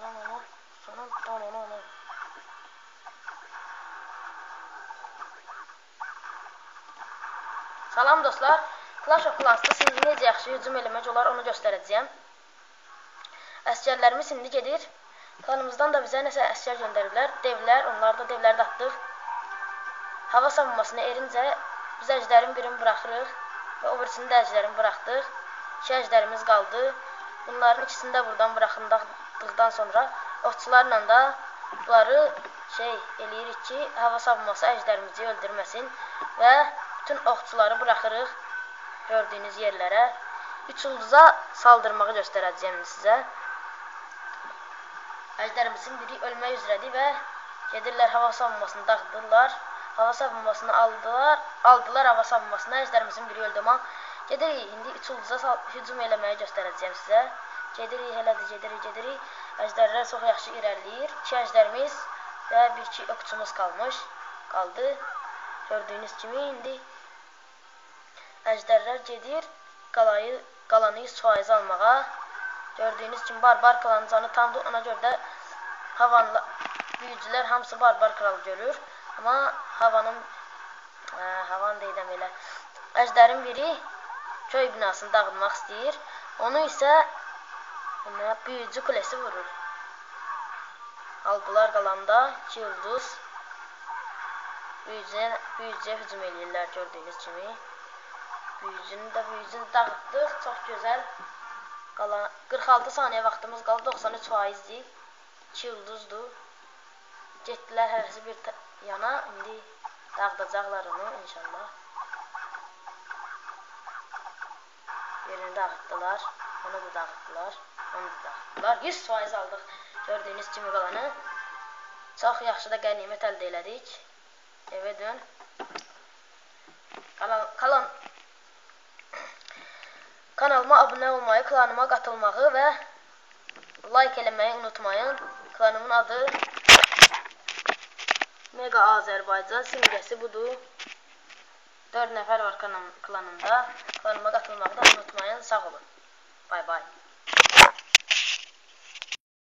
Lan onu. Lan onu. Salam dostlar. Clash of Clans'da şimdi necə yaxşı hücum eləmək olar onu göstərəcəyəm. Əsgərlərimiz indi gedir. Klanımızdan da bizə nəsə əsgər göndəriblər. Devlər, onlar da devləri də atdıq. Hava savunmasını erincə biz əjdərin birini buraxırıq və o birisini də əjdərini buraxdıq. İki əjdərimiz qaldı. Bunların ikisini də buradan buraxıldıqdan sonra oxçularla da bunları şey eləyirik ki, hava savunması əjdərimizi öldürməsin və bütün oxçuları buraxırıq gördüyünüz yerlərə. 3 ulduza saldırmağı göstərəcəyəm sizə. Əjdərimizin biri ölmək üzrədir və gedirlər hava savunmasını dağıdırlar. Hava savunmasını aldılar. Aldılar hava savunmasını. Əjdərimizin biri öldü amma gedirik indi 3 ulduza hücum eləməyi göstərəcəyəm sizə. Gedirik, elədir, gedirik, gedirik. Əjdərlər çox yaxşı irəliləyir. 2 əjdərimiz və 1-2 oxçumuz qaldı. Gördüyünüz kimi indi əjdərlər gedir qalanı 100% almağa. Gördüyünüz kimi barbar kralın canı tamdır. Ona görə də havanlı büyücülər hamısı barbar kralı görür. Amma havanı deyiləm elə. Əjdərin biri köy binasını dağıtmaq istəyir. Onu isə büyücü kulesi vurur. Aldılar qalanda 2 ulduz. Büyücüyə hücum eləyirlər gördüyünüz kimi. Büyücünü dağıtdıq. Çox gözəl. 46 saniyə vaxtımız qaldı. 93%-dir. 2 ulduzdur. Getdilər hərəsi bir yana. İndi dağıdacaqlar onu inşallah. Birini dağıtdılar. Onu da dağıtdılar. Onu da dağıtdılar. 100% aldıq. Gördüyünüz kimi qalanı. Çox yaxşı da qənimət əldə elədik. Evə dön. Kanalıma abunə olmayı, klanıma qatılmağı və like eləməyi unutmayın. Klanımın adı Mega Azərbaycan, simgəsi budur. 4 nəfər var klanımda. Klanıma qatılmağı da unutmayın. Sağ olun. Bay bay.